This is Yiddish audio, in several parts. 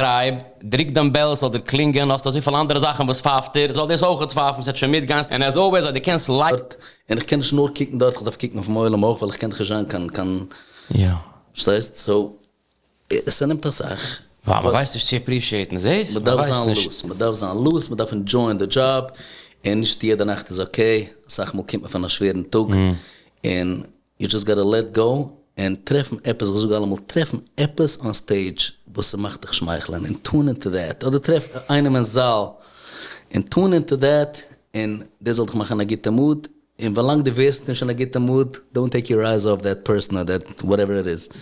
Subscribe, דריק דעם bell ס'זאל דיר קלינגען, האסט אזויפיל אנדערע זאכן וואס פייפט דיר, זאל דאס אויכעט פייפן, ס'וועט שוין מיטגיין, און as always אז דו קענסט like. און איך קען נישט נאר קוקן דארט, איך דארף קוקן אויפן עולם אויך, ווייל איך קען דאך נישט זיין קיין קיין. יא. פארשטייסט? So, ס'נעמט אסאך. ווייל מ'ווייסט נישט צו appreciate ן, זעהסט? מ'דארף זיין loose, מ'דארף זיין loose, מ'דארף enjoy ען די דזשאב, און נישט יעדע נאכט איז okay, אסאך מאל קומט מען פון א שווערן טאג, און you just gotta let go, און טרעפן עפעס, איך זאג אלעמאל, טרעפן עפעס on stage וואס ס'מאכט דיך שמייכלען, און tune into that, אדער טרעף איינעם אין זאל, און tune into that, און דאס זאל דיך מאכן א גוטע mood, און ווילאנג דו ווערסט נישט אין א גוטע mood, don't take your eyes off that person or that whatever it is,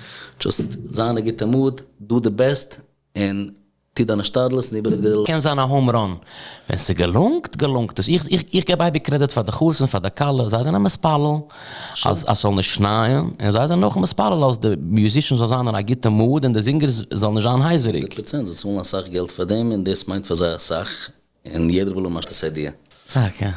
just זיי אין א גוטע mood, do the best, און טו דיין השתדלות און איבער. קען זיין א home run. ווען ס'געלונגט, געלונגט עס. איך איך געב אייביג credit פאר די חתן, פאר די כלה, זיי זענען מתפלל אז אז ס'זאל נישט שנייען, און זיי זענען אויך מתפלל אז די musicians זאל זיין אין א גוטע mood און די זינגערס זאלן נישט זיין הייזעריג. 100%, זיי צאלן אסאך געלט פאר דעם און דאס מיינט פאר זיי אסאך, און יעדער וויל האבן א סעדיע. טאקע.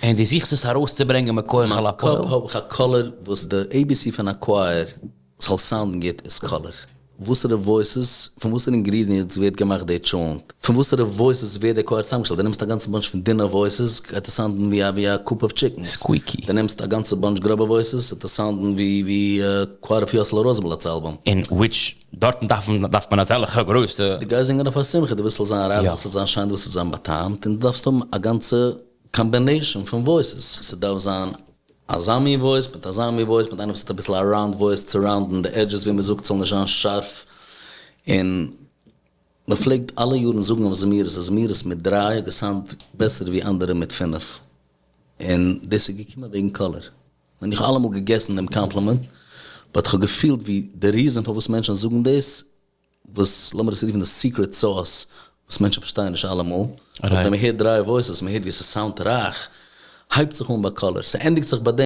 און דו זוכסט עס ארויסצוברענגען מכח אל הפועל? מיין קאפ האב איך א color וואס די ABC פון א choir זאל sound ן גוט איז color. וואסערע voices, פון וואסערע ingredients ווערט געמאכט די טשולנט? פון וואסערע voices ווערט די choir צוזאמגעשטעלט? דו נעמסט א גאנצע bunch פון דינע voices גייט עס sound ן ווי א ווי א coop of chickens. Squeaky. דו נעמסט א גאנצע bunch גראבע voices וועט עס sound ן ווי ווי choir אויף יאסעלע ראזענבלאט'ס אלבום. און which דארטן דארף דארף מען אזעלכע גרויסע. דו גייסט זינגען אויף א שמחה, דו ווילסט ס'זאל זיין רייך, דו ווילסט ס'זאל זיין שיין, דו ווילסט ס'זאל זיין בא'טעמ'ט, און דו דארפסט האבן א גאנצע combination פון voices, ס'דארף זיין אזא מין voice מיט אזא מין voice מיט איינער וואס האט אביסל א round voice צו round ן די edges ווי מ'זאגט ס'זאל נישט זיין שארף, און מ'פלעגט אלע יארן זאגן אויף זמירות אז זמירות מיט דריי האט גע sound ט בעסער ווי אנדערע מיט פינף, און דאס איז געקומען וועגן color. און איך האב אלעמאל געגעסן דעם קאמפלימענט, but כ'האב געפילט ווי די reason פארוואס מענטשן זאגן דאס, וואס לאמיר עס רופן די secret sauce, וואס מענטשן פארשטייען נישט אלעמאל, but ווען מ'הערט דריי voices, מ'הערט ווי ס'sound ט רייך, הייבט זיך אן ביי color, ס'ענדיגט זיך ביי דעם.